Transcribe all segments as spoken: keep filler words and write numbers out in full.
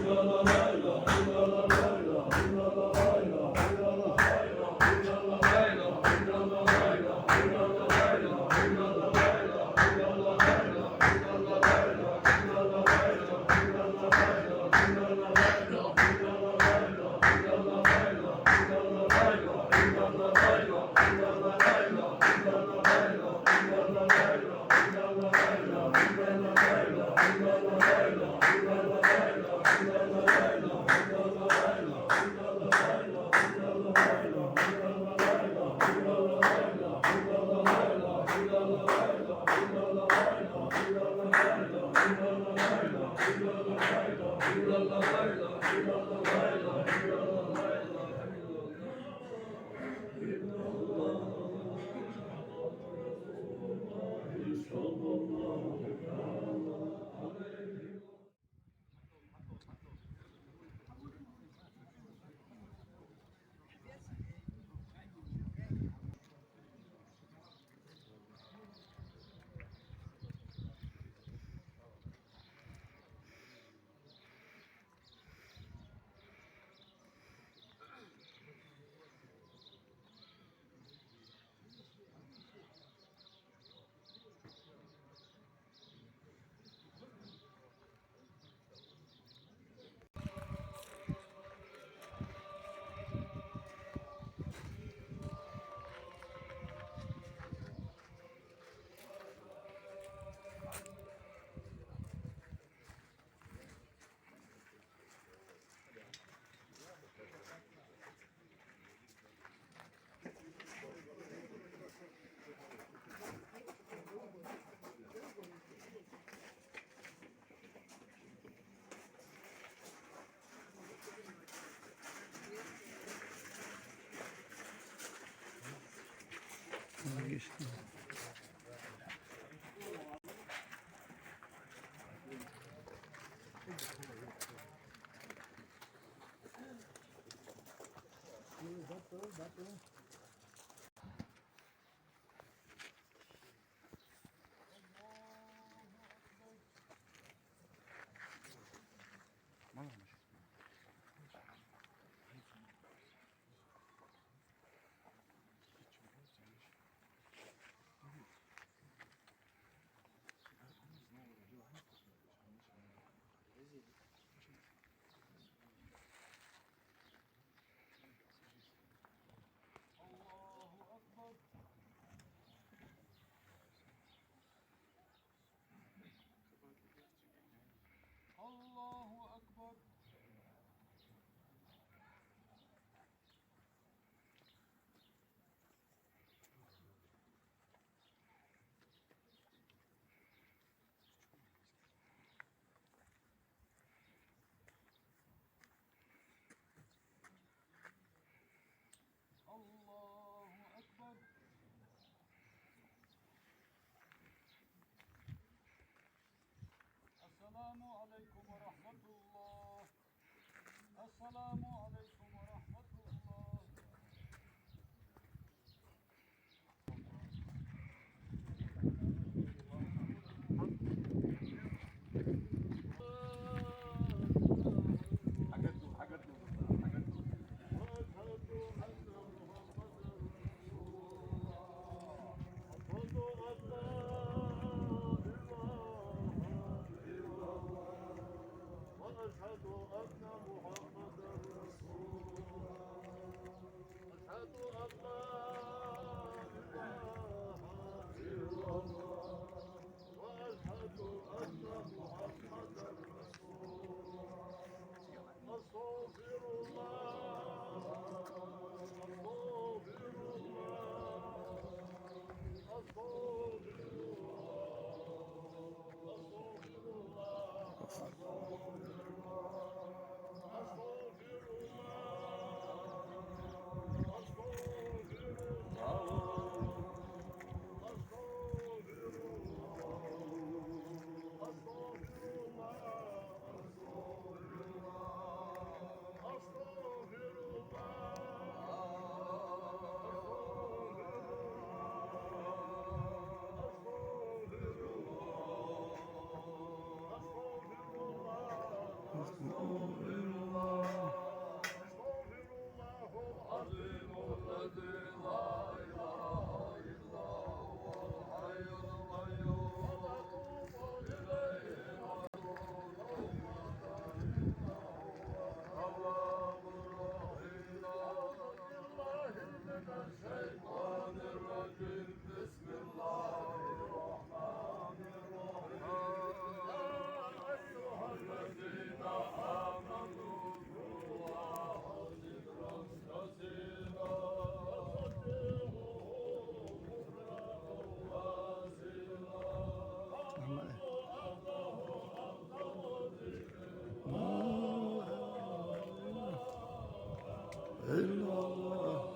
الله أكبر. الله أكبر. الله أكبر. السلام عليكم ورحمة الله. السلام عليكم ورحمة الله. أشهد أن محمدا رسول الله. أشهد أن لا إله إلا الله. وأشهد أن محمدا رسول الله. أستغفر الله. أستغفر الله. أستغفر الله. أستغفر الله العظيم الذي لا إله إلا هو الحي القيوم وأتوب إليه. الشيطان الرجيم. بسم الله الرحمن الرحيم. يا أيها الذين آمنوا اذكروا الله ذكرا كثيرا وسبحوه بكرة وأصيلا. إلا الله.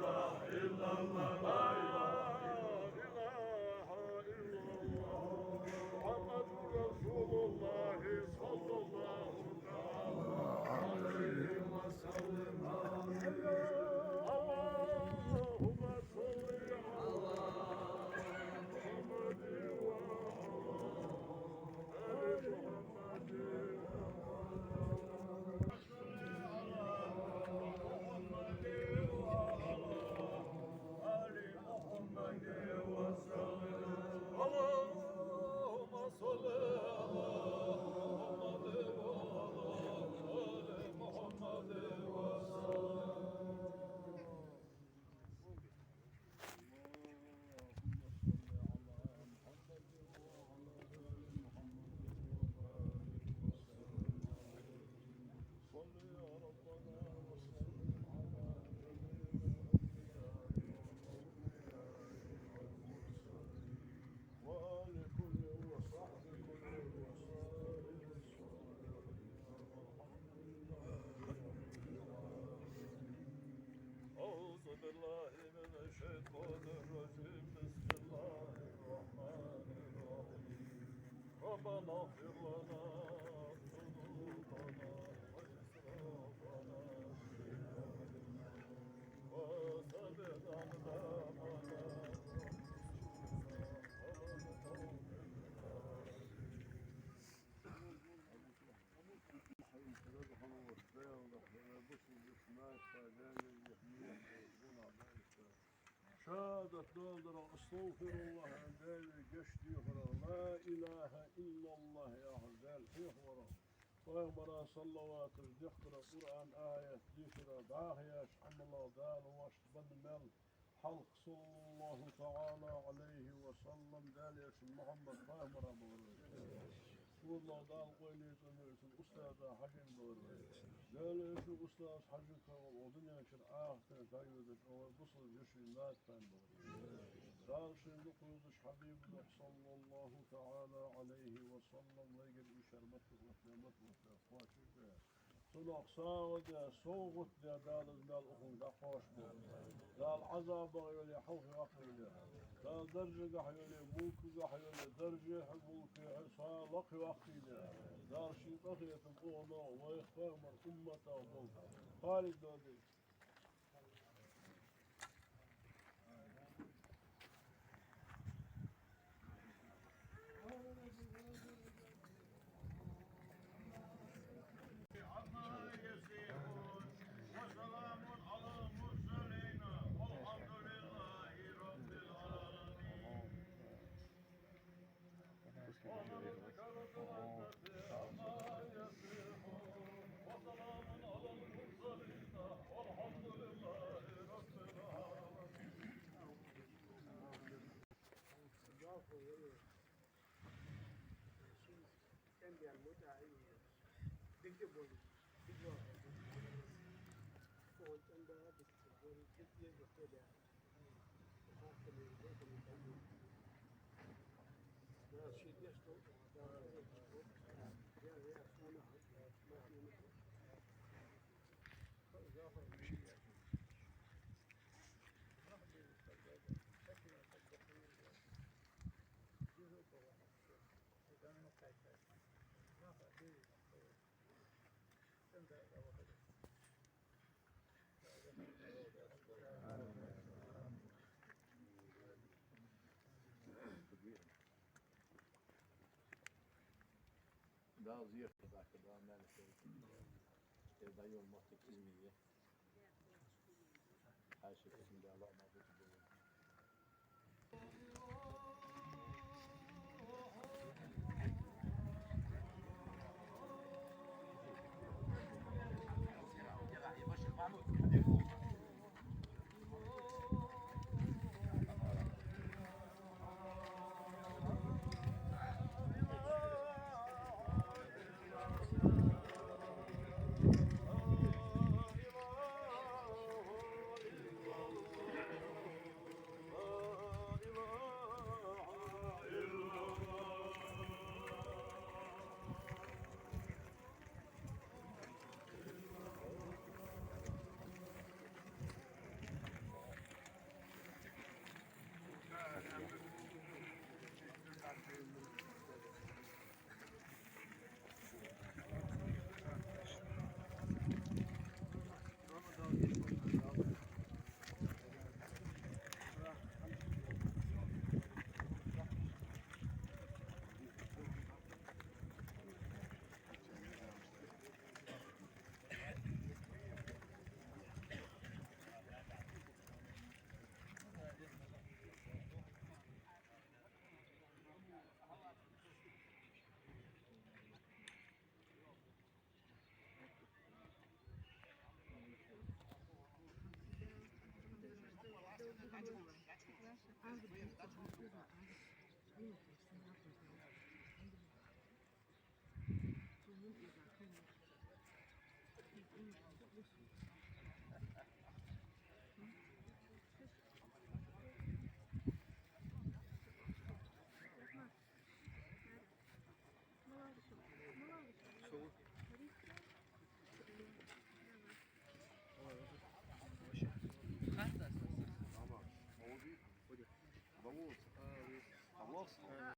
إله إلا الله محمد رسول الله صلى الله تعالى عليه وسلم. آمين. اللهم صل على محمد وعلى آل محمد. اغفر لنا ذنوبنا وإسرافنا في أمرنا وثبت أقدامنا وانصرنا على القوم الكافرين. شهادة долдар, أستغفر الله, Даьла гешт дехар, لا إله إلا الله яхар, Даьла хьехавар, пайхамара салаваташ дехкар, Къуръан аят дешар, дӀахо еш Ӏамал, Дала воашта бенна маьл хьалха, صلى الله تعالى عليه وسلم, Даьла Элчан Мухьаммад пайхамара балар вай. Кхоалагӏа Дала къоанош цӀена йолча устаза хьажин балар вай. Даьла Элчан устаз хьажа кхы а вай дунен чура, ахартен дӀайодача вай бусалба йиший наб тайна балар вай. Дала шийна дукха везаш Хьабиба духьа, صلى الله تعالى عليه وسلم, вайгара из шаьра моттиг латта, моттиг латта кхоачашде. Цунах сагӀа де, совгӀат де, Дала из маьл укхунга дӀакхоачашбойла. Дала Ӏазабах йоле хьалхаваккхийла. Дала даржагахьа йоле, мулкагахьа йоле, даржехьа, мулкехьа са лакхаваккхийла. Дала ший къахетам укхунах, вай пайхамара умматах болба. Халид Доди. عما يصفون وسلام على المرسلين والحمد لله رب العالمين. سبحان ربك رب العزة عما يصفون وسلام على المرسلين والحمد لله رب العالمين. Дала зехьа даккха, Дала маьле шоайла. Э, дӀайола моттиг из ма йий. Хьаьша кисим Дала ма буту.